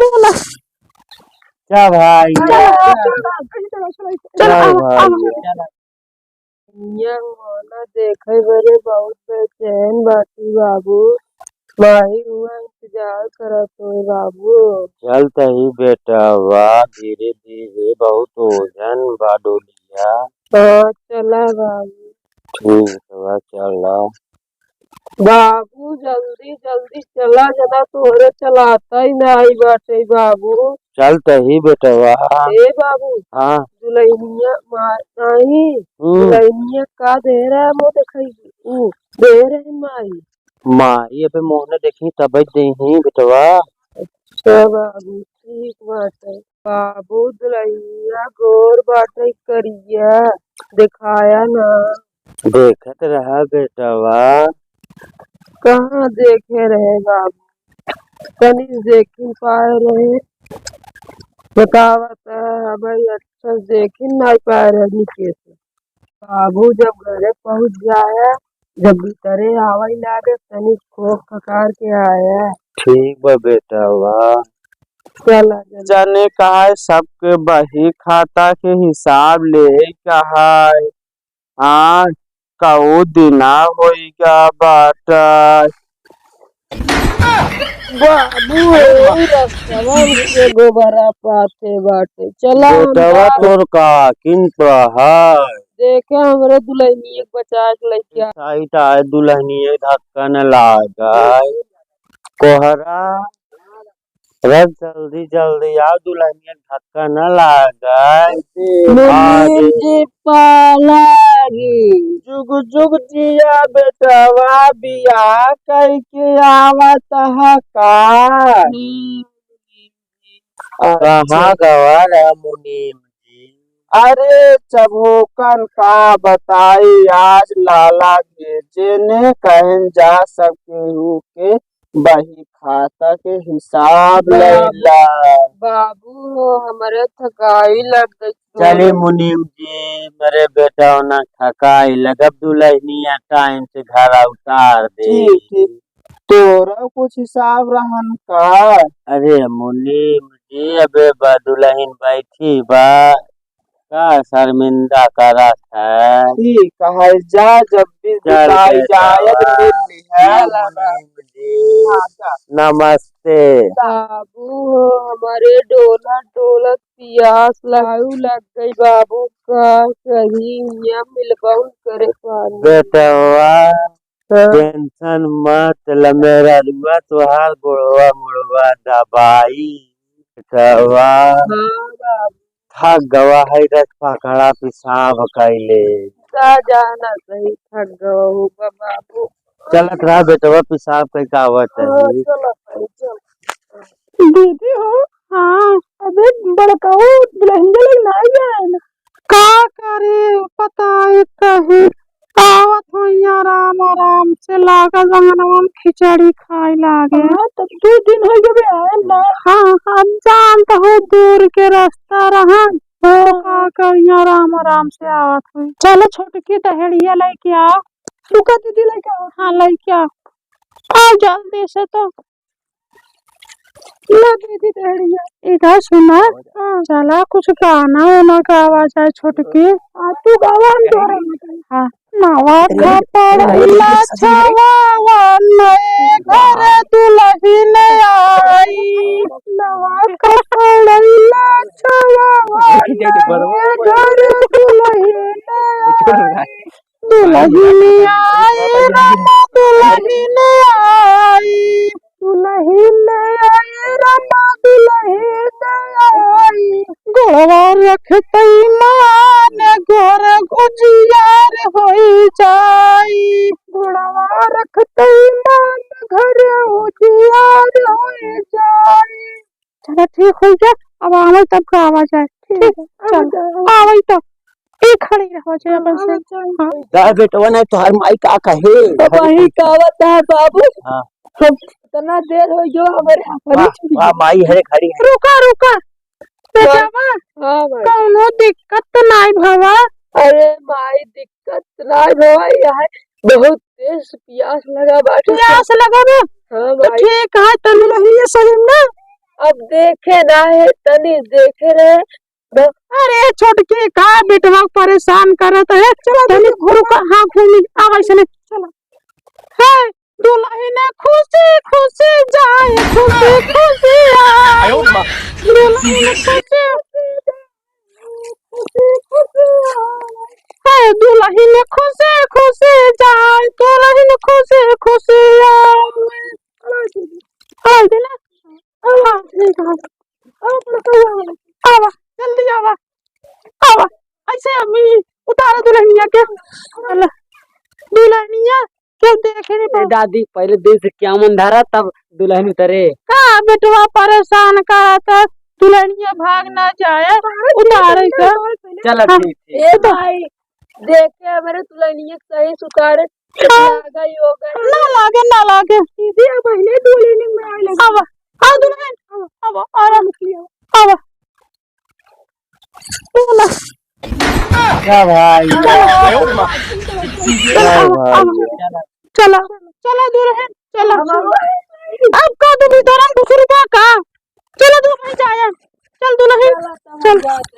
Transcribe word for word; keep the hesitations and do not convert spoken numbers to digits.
चला। जा भाई, चला, जा। चला, चला, चला, चला, चला, चला, भाई। चला। दुलहिनिया के मोहना देखे बरे बहुत बेचैन बाटी बाबू। माई हुआ इंतजार करत होए बाबू। चलत ही बेटवा, धीरे धीरे, बहुत ओजन बा डोलिया। हाँ, चला बाबू। ठीक बा, चला। बाबू, जल्दी जल्दी चला, जना तोहरे चलाता ही नाई बाटे बाबू। चलत ही बेटवा। ए बाबू, हाँ। दुलहिनिया मा-, नाई, हम्म। दुलहिनिया का दे रहा है, वो देखई, ऊ दे रहे माई। माई अबे मोहने देखी तब देही बेटवा। अच्छा बाबू, ठीक बाटे। बाबू, दुलहिनिया गोर बाटे करिया, देखाया ना। देखत रहा बेटवा। कहाँ देखे रहे बाबू, तनी देखी पाए रहे। बतावत है भाई, अच्छा देखी नहीं पाए रहे नीचे से। बाबू जब घरे पहुँच जाए, जब भीतरे आवे लागे, तनी खोख खकार के आए। ठीक बा बेटवा। चला, चला। जाने काहे सबके बही खाता के हिसाब ले कहाए। हाँ, कऊ दिना होइगा बाटा। बाबू, यही रस्तवा से गोबरा पाते बाटे। चला, हम बेटवा जा- तोर का किन तो है। देखे हमरे दुलहिनिया के बचा के लइके आ। साइड आए दुलहिनिया धक्का न लागे। कोहरा रस जल्दी जल्दी आओ, दुलहिनिया के धक्का न लागे। मुनीम जी पालागी। जुग जुग जिया बेटवा, बियाह कइके आवत ह का? कहाँ गवा रहा मुनीम जी? अरे चभोकन का बताई, आज लाला के जेने कहन जा सब केहू के बही खाता के हिसाब बा-, लैला। बाबू हो, हमरे थकाई लग गई। चली मुनीम जी, मेरे बेटा होना थकाई लगब, दुलहिनिया टाइम से घरा उतार दे। ठीक, ठीक। तोरा कुछ हिसाब रहन का? अरे मुनीम जी, अबे बा दुलहिन बैठी बा, का शर्मिंदा करत है? ठीक है, जा जब भी चल बिताई बेटा। जाए तो मिल लिहे। जी, मुनीम जी। हाँ, जा। नमस्ते। बाबू हो, हमरे डोलत डोलत पियास लागू लग गई बाबू, का कही, यहाँ मिलबउन करे पानी। बेटवा, हाँ। टेंशन मत ल, मेहररुआ तोहार गोड़वा मोड़वा दबाई। बेटवा, हाँ बाबू। थक गवा है, रस पकड़ा पेशाब कैले। का जाना सही थक गवा हो बाबू। चलत रहा बेटवा, पेशाब कइके आवत हाँ, है। चलत है, चलत है। दीदी हो, हाँ, अबे बड़काऊ दुलहिनिया लगे नाई आए ना। का करी, पता है कहीं आवत होइया आराम आराम से, लागल आंगनवा में खिचड़ी खाए लागे। हाँ, तब दो दिन हो गए आए ना। हाँ, हम जानत हो दूर के रास्ता रहन, तो हाँ। का करिया आराम आराम से आवत होई। चलो छोटकी दहेड़िया लइके आओ। रुका दीदी, लइके आओ। हाँ, लइके आओ। आओ जल्दी से तो। लो दीदी दहेड़िया। इधर सुना, हाँ। चला कुछ गाना वाना गावा जाए छोटकी। हाँ, तू गावा, हम तोहरे में गाई। हाँ। नवा कपड़ा छवावा नए घर दुलहिन आई। नवा कपड़ा छवावा नए घर दुलहिन आई। दुलहिन आई रामा दुलहिन आई। दुलहिन आई रामा दुलहिन आई। गोड़वा रखतई मान घर उजियार होई जाई। गोड़वा रखतई मान घर उजियार होई जाई। चला ठीक होई गया, अब आवै तब गावा जाए। ठीक, ठीक है, चल, आवै जाए। आवै तब। ई खड़ी रहो जे हाँ, अपन से। आवै जाए। हाँ। जा बेटवा, नहीं तोहार माई का कहे? तो वही कहत है बाबू। हाँ। हम इतना देर हो गयो हमारे वाह, वाह, माई हरे खड़ी है। रुका, रुका। बेटवा, हाँ भाई। कौनो दिक्कत तो नाई भवा? अरे माई, दिक्कत नाई भवा, यह बहुत तेज प्यास लगा बाटे। प्यास लगा बा? हाँ तो भाई। ठीक है, तनी रहिए सही ना। अब देखे ना है, तनी देखे रहे। अरे छोटकी, का बेटवा परेशान करत है? चला, तनी चला। रुका, हाँ, घूमी, आवा ऐसे नहीं। चला। है, दुलहिन खुसी खुसी जाए, खुसी खुसी आए। आयो माँ। दुलहिन खुसी खुसी आए। है, दुलहिन खुसी खुसी जाए, दुलहिन खुसी खुसी आए। आवा दे ना। आवा, ठीक है। आवा, आवा, जल्दी आवा। आवा, ऐसे अम्मी, उतारा दुलहिनिया के। चला, दुलहिनिया के देखे नहीं ए बा। दादी, पहले दिल से क्या मन धरा, तब दुलहिन उतरे। का बेटवा परेशान करत है, दुलहिनिया भाग ना जाए, उतारे के। चला, हाँ। ठीक, ठीक। ए भाई, देखे हमरे दुलहिनिया के सही से उतारे, हाँ। लागा ही होगा। ना लागे, ना लागे। दीदी, अब पहले दुलहिन में आए लगे। आवा, आवा दुलहिन, आवा, आवा, आराम से आवा। आवा। चला। क्या भाई? चला। क्या भाई? चला, चला दुलहिन, चला। अब का तुम इधर हम दूसरी का का? चला दुलहिन जाया। चल दुलहिन, चल।